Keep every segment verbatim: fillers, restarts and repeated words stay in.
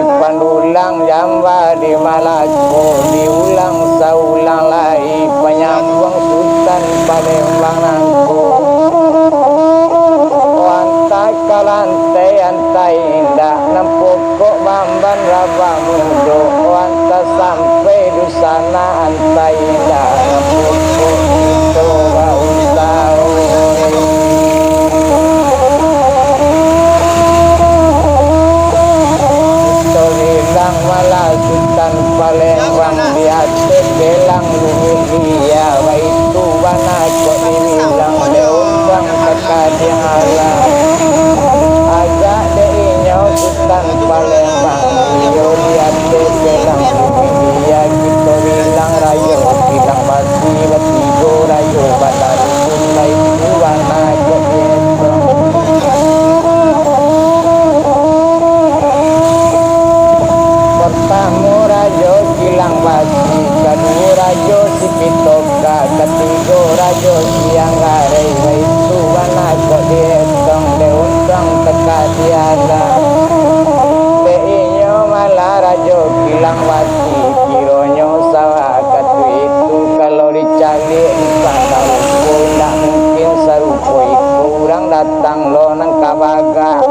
Pandulang jamba di Malako, diulang saulang lai panyambuang Sutan Palembang nangko. Oh antah ka lantai antah indak, nan pokok bamban rabah mudo. Oh antah sampai dunsanak antah indak, nan pokok kito bausaho. Kito bilang malah Sutan Palembang di ateh pelang lubuih lia, baitu bana kok dibilang dek urang takadiang alah. Agak dek inyo Sutan Palembang, iyo di ateh pelang lubuih lia, kito bilang rayo bilang basi, batigo rayo batarumpun, baitu bana kok dietong. Partamo Rajo Kilang Basi, kaduo Rajo Sipitoka, katigo Rajo Siang Garai, baitu bana kok dietong dek urang takadiang alah. Dek inyo malah Rajo Kilang Basi, kironyo sawah katuik tu, kalau dicaliak insan sarupo, indak mungkin sarupo iko urang datang lo nan ka bagak.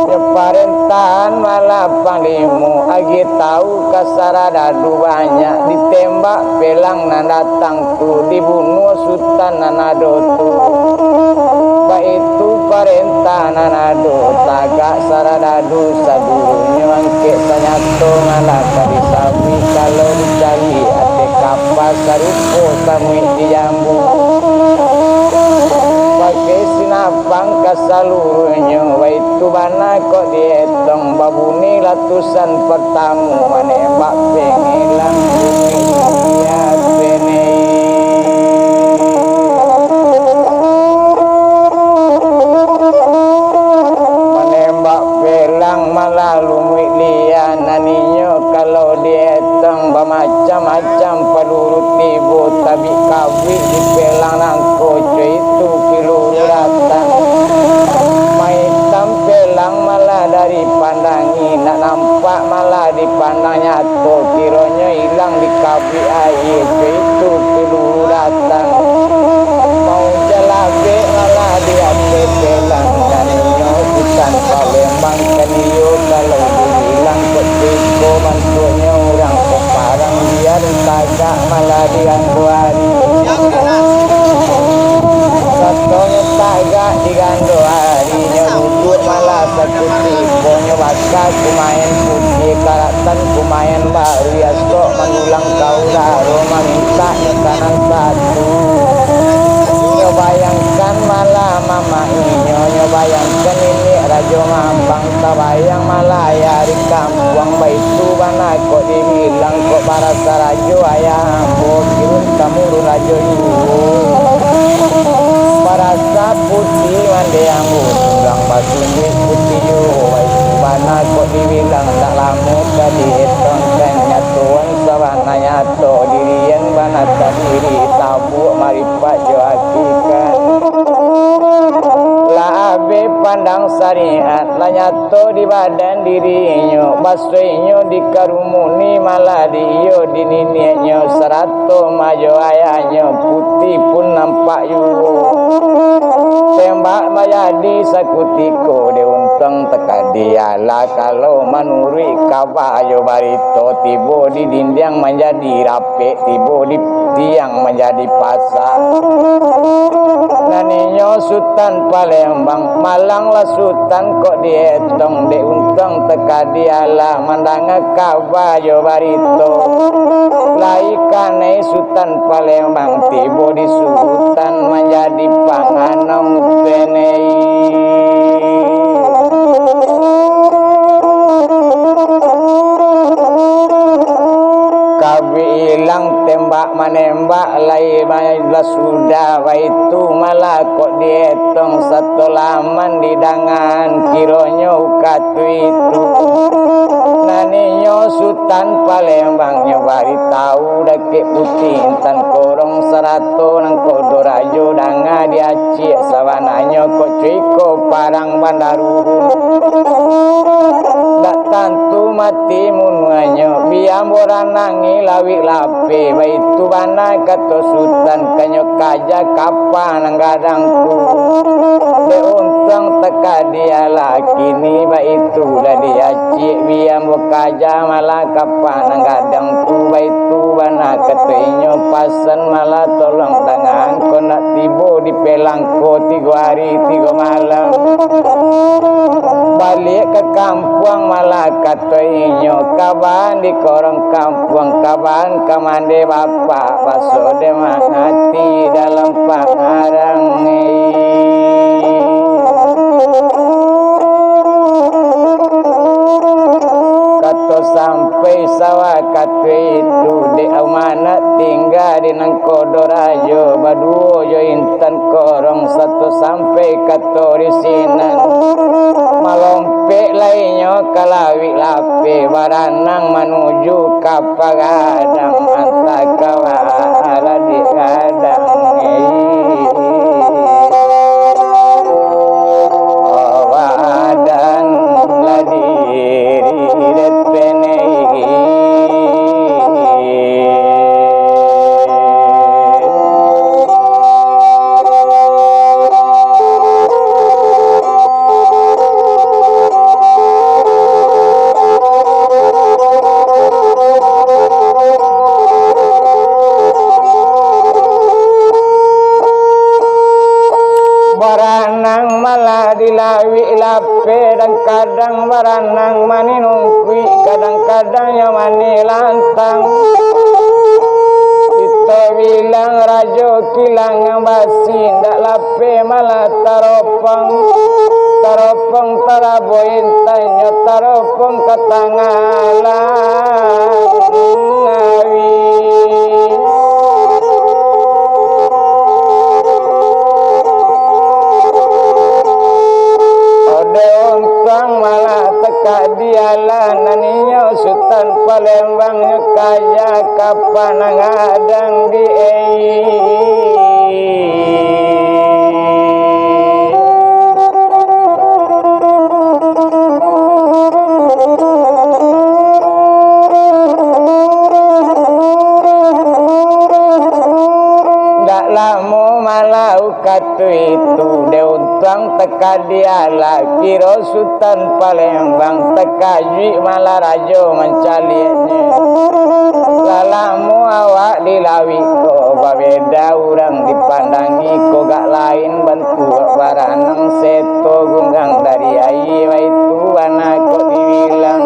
Nyo parentahan malah Panglimo, agiah tahu ka saradadu banyak, ditembak pelang nan datang tu, dibunuah Sutan nan ado tu. Baitu parentah nan ado, tagak saradadu sadulunyo, angkek sanjato malah ka disabuik, kalau dicaliak ateh kapa sarupo samuik di jambu. Pakai sinapang ka saluruahnyo, baitu bana kok dietong, babuni latusan partamo, manembak pengelang bunyi dia penei. Manembak pelang malah lumuik lia, nan inyo kalau dietong bamacam-macam paluru tibo, tabik kabuik di pelang nangko, co itu piluru datang. Maitam pelang malah dari pandang, indak nampak malah dipandang nyato, kironyo ilang di kabuik aia, co itu piluru datang. Mau jalabek malah di ateh pelang, nan inyo Sutan Palembang kan iyo, kalau dibilang kok beko bantuaknyo, urang kok parang biar tagak malah di gando ari. Satonyo tagak di gando ari, nyo duduak malah sakutiko, nyo baka kumayan putiah, karatan kumayan baru, ya sok mandulang ka udaro, mamintak nyo ka nan satu. Nyo bayangkan malah mamak inyo, nyo bayangkan niniak Rajo Mambang, tabayang malah ayah di kampuang, baitu bana kok dibilang, kok barasa rajo ayah ambo, turun tamurun rajo juo. Barasa putiah mandeh ambo, urang basunduik putiah juo, baitu bana kok dibilang, tak lamo ka dietongkan, nyatoan sabana nyato, dirian bana tadiri, tabuak maripat jo hakikat. Lah abih pandang sariat, lah nyato di badan dirinyo, baso inyo dikarumuni, malah di iyo di niniaknyo, sarato majo ayahnyo, putiah pun nampak juo. Tembak manjadi sakutiko, dek untuang takadiah alah, kalau manuruik kaba jo barito, tibo di dindiang manjadi rapek, tibo di tiang manjadi pasak. Nan inyo Sutan Palembang, malang lah Sutan kok dietong, dek untuang takadiah alah, mandanga kaba jo barito. Lai kanai Sutan Palembang, tibo di Sutan manjadi panganong penei. Kabuik ilang tembak manembak, lai ma-, lah sudah baitu, malah kok dietong sato laman didangaan, kironyo uka tu itu. Nan inyo Sutan Palembang nyo baritahu dakek putiah intan korong sarato nangkodo rajo, danga di acik, sabananyo kok cuiko parang bandaruhun. Ati munuahnyo, biang boranangi lawik lapeh, baitu bana kato Sutan, kanyo kaja kapa nan gadang tu. Dek untuang takadialah kini, baitu lah diaciak, biang bokaja malah kapa nan gadang tu, baitu bana kato inyo, pasan malah tolong dangan, kok nak tibo di Pelangko tigo ari tigo malam. Baliak ka kampuang malah kato inyo, kaban di korong kampuang, kaban ka mande bapak, baso dek mangati dalam pangarang. Kato sampai sawah kato itu, dek amanat tingga di Nangkodo Rajo, baduo jo intan korong, sato sampai kato di sinan. Malompek lai nyo ka lawik lapeh, baranang manuju ka pagadang, antah ka walah di gadang. Badan lah diri depenei. Baranang malah di lawik lapeh, kadang-kadang baranang mani nungkuik, kadang-kadang nyo mani lantang. Kito bilang Rajo Kilangan Basi, ndak lapeh malah taropong. Taropong tarabo intannyo, taropong ka tangah langik. Ode untuang malah takadialah, nan inyo Sutan Palembang nyo kaja kapa nan gadang di ei. Ndak lamo malah kato itu, dek untuang takadialah, kiro Sutan Palembang takajuik malah rajo mancaliaknyo. Lah lamo awak di lawik ko, babeda urang dipandangi ko, gak lain bantuak baranang seto gunggang dari aia, baitu bana kok dibilang.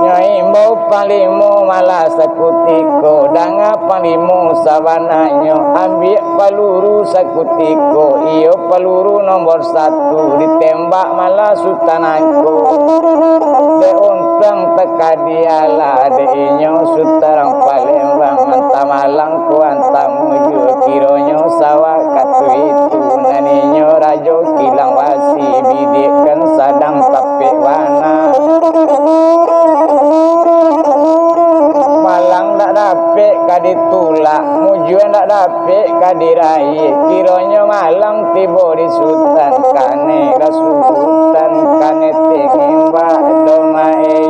Nyo imbau Panglimo malah sakutiko, danga Panglimo sabananyo, ambiak paluru sakutiko, iyo paluru nombor satu, ditembak malah Sutan Angko. Dek untuang takadialah, dek inyo Sutan Palembang, antah malang ko antah mujua, kironyo sawah kato itu, nan inyo Rajo Kilang Basi bidiakkan sadang tapek bana. Malang ndak dapek ka ditulak, mujua ndak dapek ka diraih, kironyo malang tibo di Sutan, kanai ka Sutan, kanai tengin bak domae.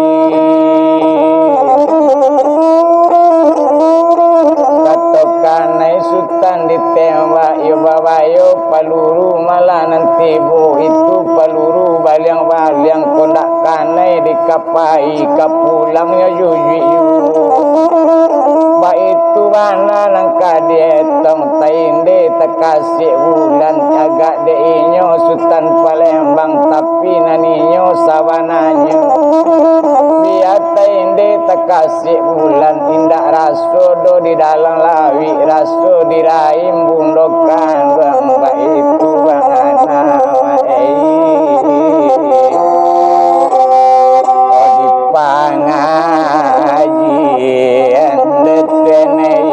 Kato kanai Sutan ditembak, iyo babayo paluru malah nan tibo, itu paluru baliang-baliang, ko ndak kanai di ka- pai ka pulangnyo jujuik juo. Baitu bana nan ka dietong, tainde takasiak bulan, agak dek inyo Sutan Palembang, tapi nan inyo sabananyo. Bia tainde takasiak bulan, indak raso doh di dalam lawik, raso di rahim bundo kanduang, baitu bana. Di pangajian detenei.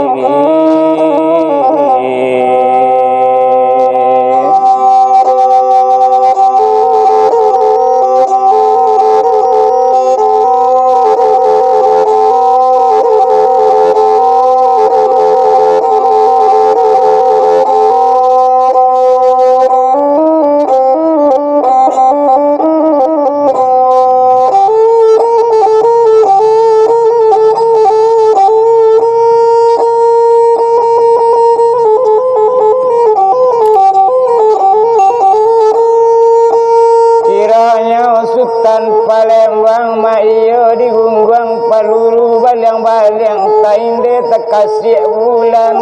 Palembang, mak iyo digungguang paluru baliang-baliang, tainde takasiak bulan.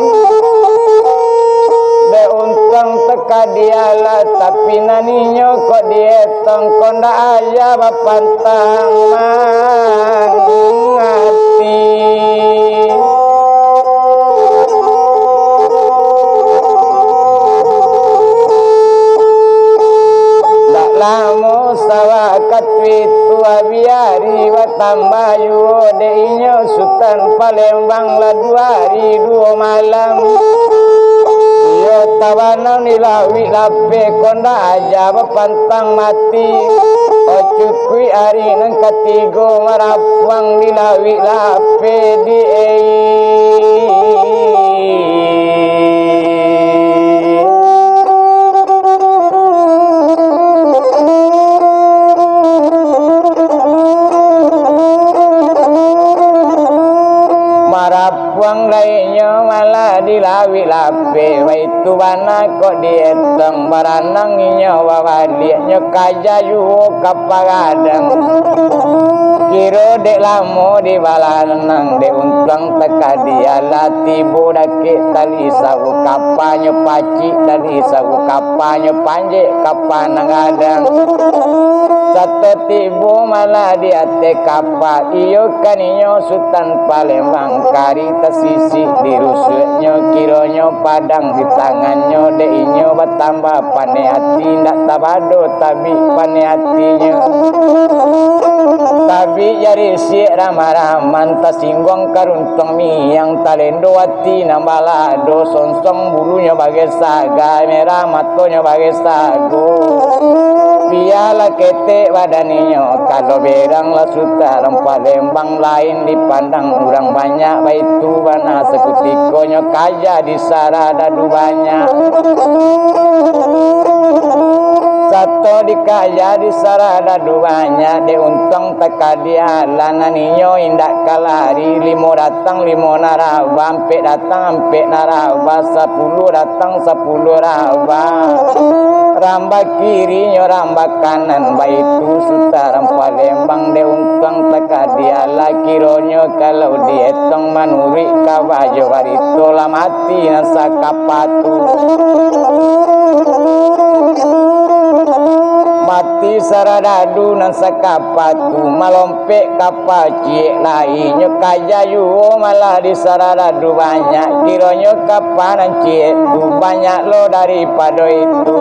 Dek untuang takadialah, tapi nan inyo kok dietong, kok ndak aja bapantang mangati. Ndak lamo sawakatu itu, abiari batambah juo dek inyo Sutan Palembang, lah duo ari duo malam. Iyo tabanam di lauik lapeh, kok ndak aja bapantang mati. Oh, cukuik ari nan katigo marapuang di lauik lapeh di ei. Marapuang lai nyo malah di lauik lapeh, baitu bana kok dietong, baranang inyo babaliak, nyo kaja juo kapa gadang. Kiro dek lamo di balanang, dek untuang takadialah, tibo dakek tali sawu, kapanyo pacik tali sawu, kapanyo panjek kapa nan gadang. Sato tibo malah di ateh kapa, iyo kan inyo Sutan Palembang, kari tasisik di rusuaknyo, kironyo padang di tangannyo, dek inyo batambah paneh ati, ndak tabado tabik paneh atinyo. Tabik jari siak ramah-ramah, tasingguang karuntuang miang, talendo ati nan balado, songsong bulunyo bagai saga, merah matonyo bagai sago. Bialah ketek badan inyo, kalau berang lah Sutan Palembang, lain dipandang urang banyak, baitu bana sakutikonyo kaja di saradadu banyak. Sato dikaja di saradadu banyak, dek untuang takadialah, nan inyo indak ka lari, limo datang limo nan raba, ampek datang ampek nan raba, sapuluah datang sapuluah raba. Ramba kirinyo ramba kanan, baitu Sutan Palembang, dek untuang takadialah, kironyo kalau dietong manuruik kaba jo barito, lah mati nan sakapa tu. Mati saradadu nan sakapa tu, malompek kapa ciek lai, nyo kaja juo malah di saradadu banyak, kironyo kapa nan ciek tu banyak lo daripado itu.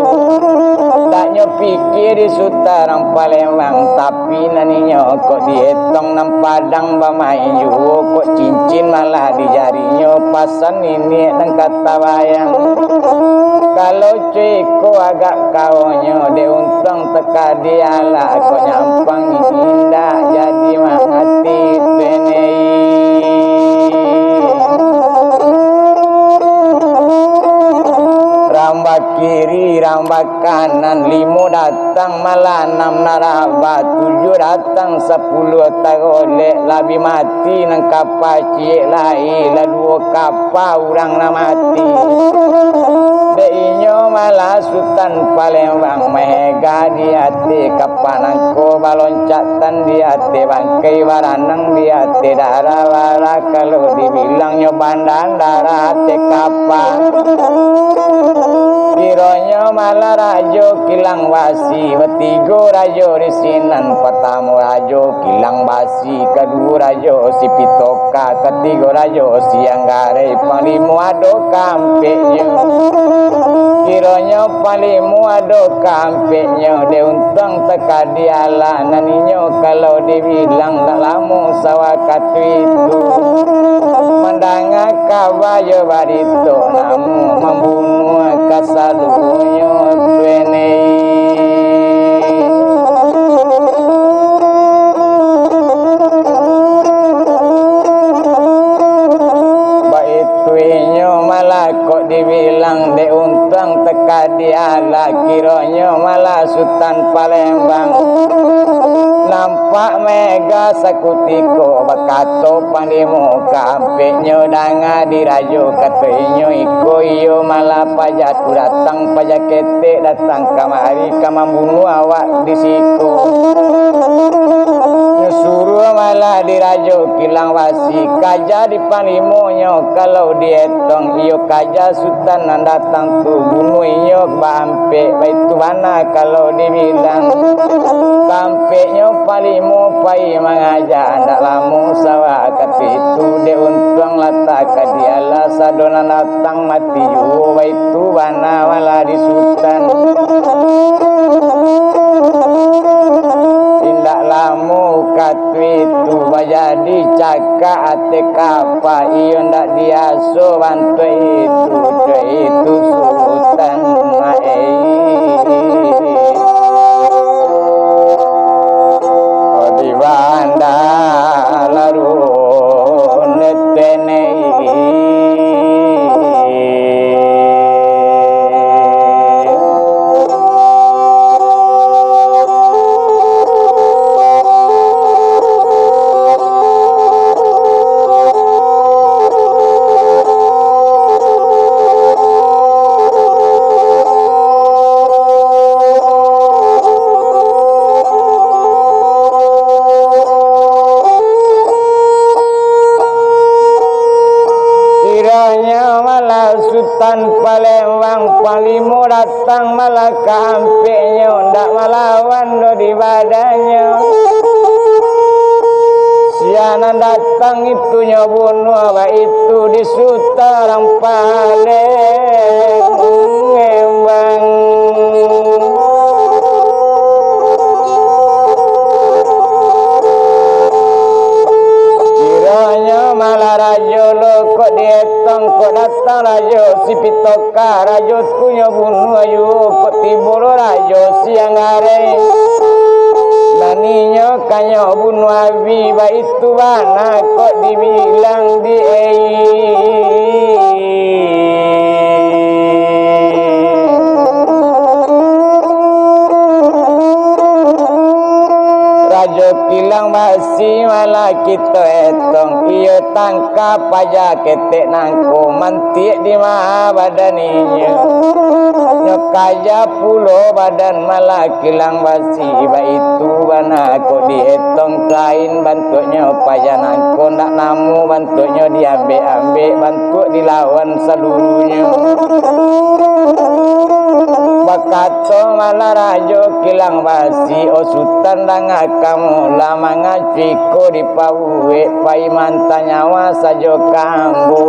Dak nyo pikia di Sutan Palembang, tapi nan inyo kok dietong nan padang bamain juo, kok cincin malah di jarinyo, pasan niniak nan ka tabayang. Kalau ceko agak kaonyo, dek untuang takadialah, kok nyampang indak jadi mangati penei. Ramba kiri, ramba kanan, limo datang malah anam nan raba, tujuah datang sapuluah tarolek, labiah mati nan kapa ciek lai, lah duo kapa urang nan mati. Dek inyo malah Sutan Palembang, maega di ateh kapa nangko, baloncatan di ateh bangkai, baranang di ateh darah, bara kalau dibilang nyo bandan darah ateh kapa. Kironyo malah Rajo Kilang Basi, batigo rajo di sinan, patamo Rajo Kilang Basi, kaduo Rajo Sipitoka, katigo Rajo Sianggarai, panglimo ado kampeknyo. Kironyo panglimo ado kampeknyo, dek untuang takadialah, nan inyo kalau dibilang dak lamo sawakatu itu. Mandanga kaba jo barito, namuah mambunuah kasadonyo tu enei. Baitu inyo malah kok dibilang, dek untuang takadialah, kironyo malah Sutan Palembang. Nampak maega sakutiko, bakato panglimo kampeknyo, danga di rajo kato inyo iko, iyo malah paja tu datang, paja ketek datang kamari, ka mambunuah awak di siko. Di Rajo Kilang Basi, kaja di panglimonyo, kalau dietong iyo kaja Sutan nan datang tu, bunuah inyo baampek, baitu bana kalau dibilang. Kaampeknyo panglimo pai mangaja, ndak lamo sawah katitu, dek untuang latak ka dialah, sado nan datang mati juo, baitu bana malah di Sutan. Indak lamo ka itu bajadi cakak ateh kapa, iyo ndak biaso bantuak itu, cak itu Sutan ai. Di banda larun tenei. Kironyo malah Sutan Palembang, panglimo datang malah kaampeknyo, ndak malawan doh di badannyo. Sia nan datang itu nyo bunuah, baitu di Sutan Palembang. Kironyo malah rajo lo, kok dietong, kok datang rajo Sipitoka, rajo tu nyo bunuah juo, kok tibo lo rajo Sianggarai. Nan inyo ka nyo bunuah abih, baitu bana kok dibilang di ei. Rajo Kilang Basi malah kito etong, iyo tangka paja ketek nangko, mantiak di ma badan inyo. Nyo kaja pulo badan malah Kilang Basi, baitu bana kok dietong kain, bantuaknyo paja nangko, ndak namuah bantuaknyo diambek-ambek, bantuak dilawan saluruhnyo. Bakato malah Rajo Kilang Basi, "O Sutan, danga kamu lah, manga iko dipabuek, pai manta nyawa sajo ka ambo.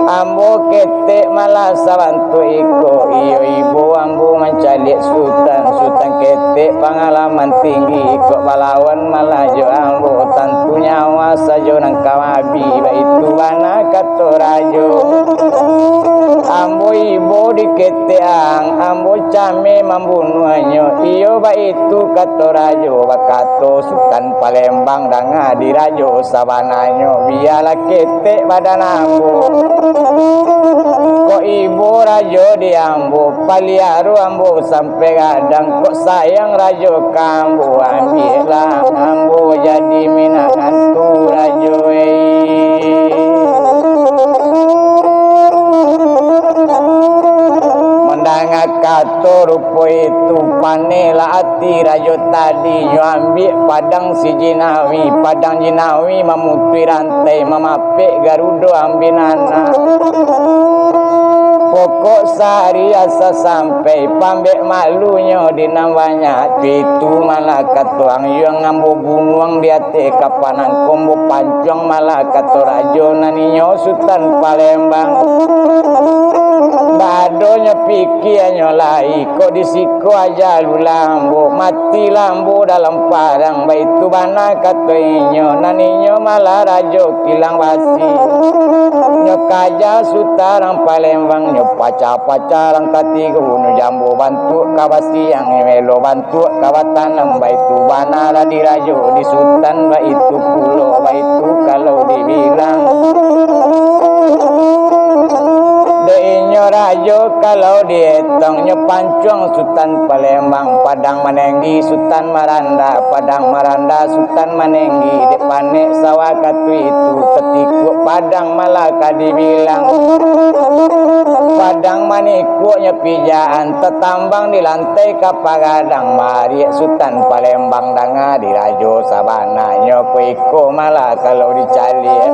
Ambo ketek malah sabantuak iko, iyo ibo ambo mancaliak Sutan, Sutan ketek pangalaman tinggi, kok balawan malah jo ambo, tantu nyawa sajo nan ka mabih, baitu bana kato rajo. Ambo ibo diketek ang, ambo cameh mambunuahnyo, iyo baitu kato rajo, bakato Sutan Palembang, danga di rajo sabananyo, bialah ketek badan ambo. Kok ibo rajo di ambo, paliaro ambo sampai gadang, kok sayang rajo ka ambo, ambiaklah ambo jadi minantu rajo ei." Mandanga kato rupo itu, panehlah ati rajo tadi, nyo ambiak padang si Jinawi, padang Jinawi mamutuih rantai, mamapek garudo ambiak anak. Pokok sahari asa sampai, pambek malunyo di nan banyak, itu malah kato ang yuang ambo bunuang di ateh kapa nangko, ambo pancuang malah kato rajo nan inyo Sutan Palembang. Badonyo pikianyo lai, kok di siko aja lu lambo, mati lambo dalam padang, baitu bana kato inyo, nan inyo malah Rajo Kilang Basi. Nyo kaja Sutan Palembang, nyo pacah-pacah rang katigo, nyo jambo bantuak ka basiang, nyo melo bantuak ka batanam, baitu bana lah di rajo, di Sutan baitu pulo, baitu kalau dibilang. Dek inyo rajo kalau dietong, nyo pancuang Sutan Palembang, Padang Manenggi Sutan Maranda, Padang Maranda Sutan Manenggi, dek panek sawah katu itu, tatikuak padang malah ka dibilang. Padang manikuaknyo pijaan, tatambang di lantai ka pagadang, mariak Sutan Palembang danga di rajo sabananyo ko iko malah kalau dicaliak.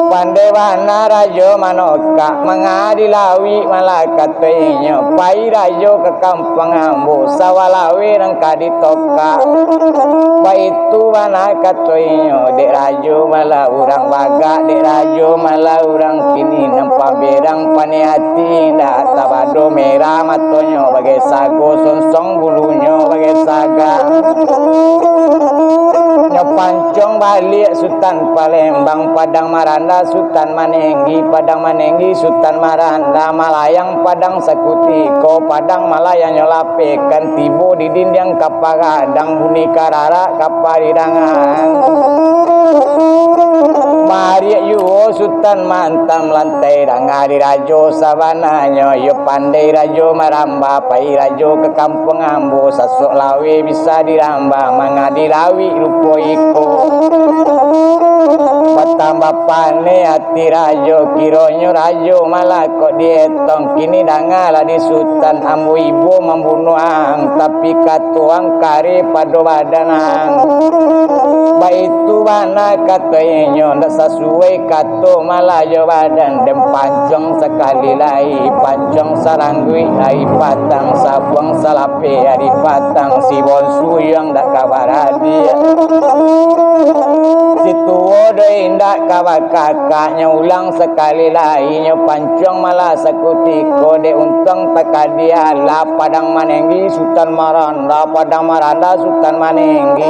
Pandai bana rajo manokak, manga di lawik malah kato inyo, pai rajo ka kampuang ambo, sawah laweh nan ka ditokak. Baitu bana kato inyo, dek rajo malah urang bagak, dek rajo malah urang kini nan pamberang, paneh ati indak tabado, merah matonyo bagai sago, sonsong bulunyo bagai saga. Nyo pancong baliak Sutan Palembang, Padang Maranda Sutan Manenggi, Padang Manenggi Sutan Maranda, malayang Padang sakutiko, Padang malayangnyo lapekan, tibo di dindiang ka pagadang, bunyi kararak ka paridangan. Mariak juo Sutan mantam lantai danga di rajo sabananyo, iyo pandai rajo maramba, pai rajo ka kampuang ambo, sasok laweh bisa diramba, manga di lawik rupo iko. Batambah paneh ati rajo, kironyo rajo malah kok dietong, kini danga lah di Sutan, ambo ibo mambunuah ang, tapi kato ang kareh pado badan ang. Baitu bana kato inyo, ndak sasuai kato malah jo badan, den pancong sakali lai, pancong sarangguik ari patang, sabuang salapeh ari patang, si bonsu yang dak ka baradiak. Si tuo doh indak ka bakakak, nyo ulang sakali lai, nyo pancong malah sakutiko, dek untuang takadiah lah, Padang Manenggi Sutan Maranda, Padang Maranda Sutan Manenggi.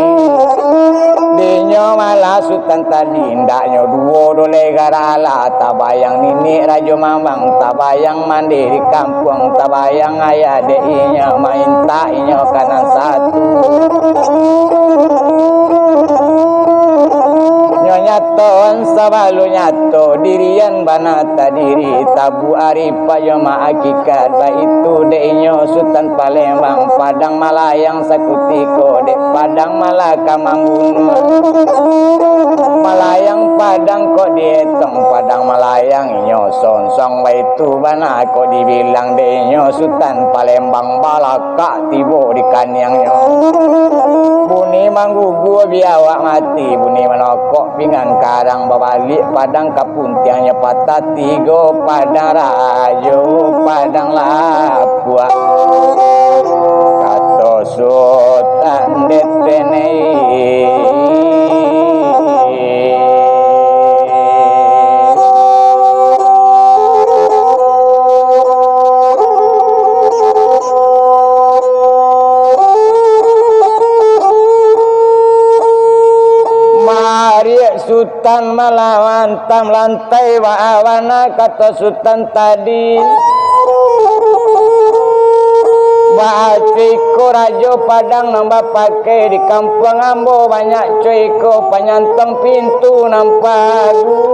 Dinyo malah Sutan tadi, indaknyo duo dolai gara lah, tabayang niniak rajo mamang, tabayang mandiri kampuang, tabayang ayah dek inyo, maintak inyo ka nan satu. Nyo nyato sabalun nyato, dirian bana tadiri, tabu ari payo maakikat, baitu dek inyo Sutan Palembang, Padang Malayang sakutiko, dek Padang malah ka mambunuah. Malayang Padang kok dietong, Padang Malayang inyo sonsong, baitu bana kok dibilang dek inyo Sutan Palembang, balakak tibo di kaniangnyo. Bunyi manggugua biawak mati, bunyi manokok pinggan karang, babaliak Padang ka puntiangnyo patah tigo, Padang Rajo, Padang Lapuak. Kato Sutan dek tenei. Mariak Sutan malah mantam lantai, baa bana kato Sutan tadi. Baa co iko rajo Padang nan bapakai, di kampuang ambo banyak co iko panyantong pintu nan paguno.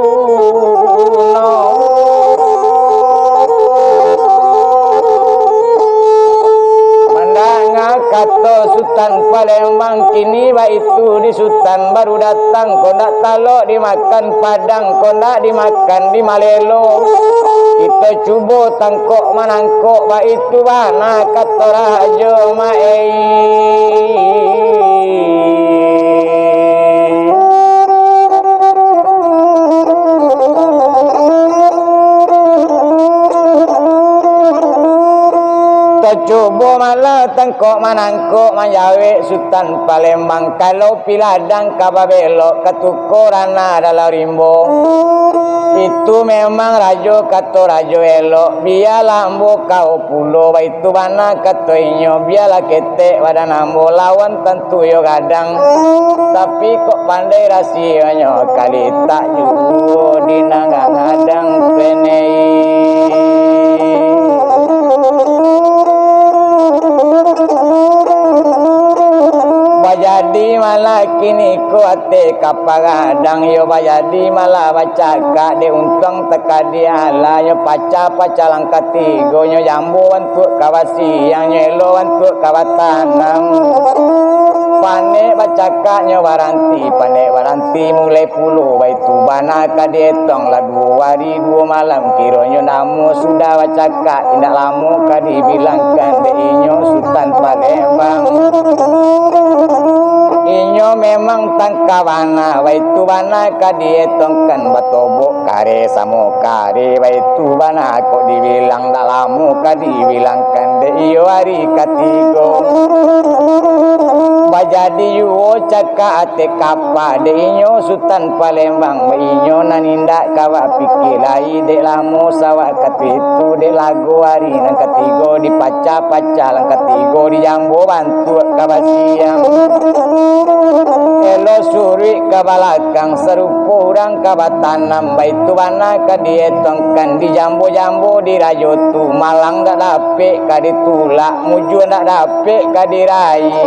Mandanga kato Sutan Palembang, kini baitu di Sutan baru datang, kok ndak talok dimakan Padang, kok ndak dimakan di Malelo. Kito cubo tangkok manangkok, baitu bana kato Rajo Maei. Tacubo malah tangkok manangkok, manjawek Sutan Palembang, kalau pi ladang ka babelok, ka tuko ranah dalam rimbo. Itu memang rajo, kato rajo elok, bialah ambo kau pulo, baitu bana kato inyo, bialah ketek badan ambo, lawan tantu yo gadang, tapi kok pandai rasionyo, kalitak juo di nan gadang penei. Bajadi malah kini ko ateh ka pagadang, iyo bajadi malah bacakak, dek untuang takadiah lah, nyo pacah-pacah langkah tigo, nyo jambo bantuak ka basiang, nyo elok bantuak ka batanam. Panek Cakaknyo baranti, pandai baranti mulai pulo, baitu bana ka dietong lah duo ari duo malam, kironyo namo sudah bacakak, indak lamo ka dibilangkan dek inyo Sutan Palembang. Inyo memang tangka bana, baitu bana ka dietongkan, batobok kare samo kare, baitu bana kok dibilang, dak lamo ka dibilangkan dek iyo ari katigo. Bajadi juo cakak ateh kapa dek inyo Sutan Palembang, inyo nan indak ka bapikir lai, dek lamo sawak katitu, dek lago ari nan katigo dipacah-pacah, nan katigo dijambo bantuak ka basiang. Elok suruik ka balakang, sarupo urang ka batanam, baitu bana ka dietongkan, dijambo-jambo dirajo tu, malang dak dapek ka ditulak, mujua dak dapek ka diraih.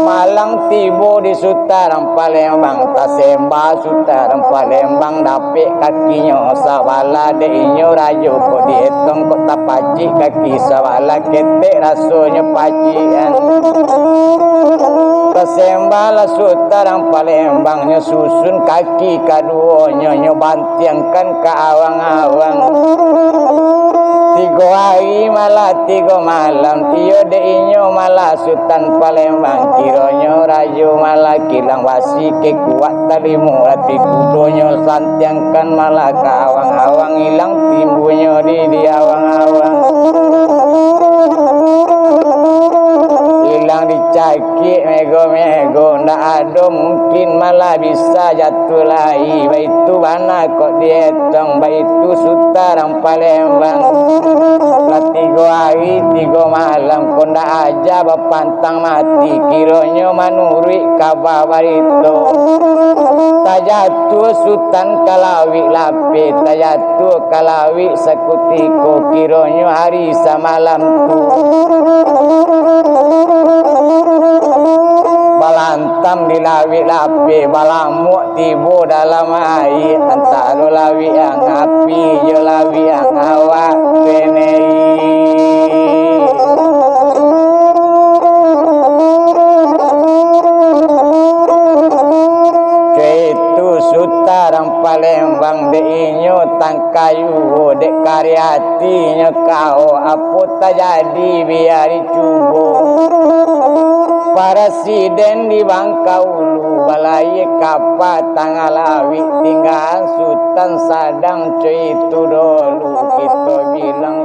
Malang tibo di Sutan Palembang, tasembah Sutan Palembang, dapek kakinyo sabalah, dek inyo rajo kok dietong, kok tapacik kaki sabalah, ketek rasonyo pacikan. Tasembahlah Sutan Palembang, nyo susun kaki kaduonyo, nyo bantiangkan ka awang-awang. Tigo ari malah tigo malam, iyo dek inyo malah Sutan Palembang, kironyo rajo malah kilang basi, kekuatan limo ratuih kudonyo, santiangkan malah ka awang-awang, ilang timbunyo di, di awang-awang. Ilang dicakik mego-mego, ndak ado mungkin malah bisa jatuah lai, baitu bana kok dietong, baitu Sutan Palembang. Lah tigo ari tigo malam, kok ndak aja bapantang mati, kironyo manuruik kaba barito. Tajatuah Sutan ka lauik lapeh, tajatuah ka lauik sakutiko, kironyo ari samalam tu. Balantam di lauik lapeh, balamuak tibo dalam aia, antaro lauik ang api jo lauik ang awak, benei. Caitu Sutan Palembang, dek inyo tangka juo, dek kareh atinyo kaho, apo tajadi bia dicubo. Parasiden di Bangkaulu, balayia kapa tangah lauik, tinggaan Sutan sadang, caitu dolu kito bilang.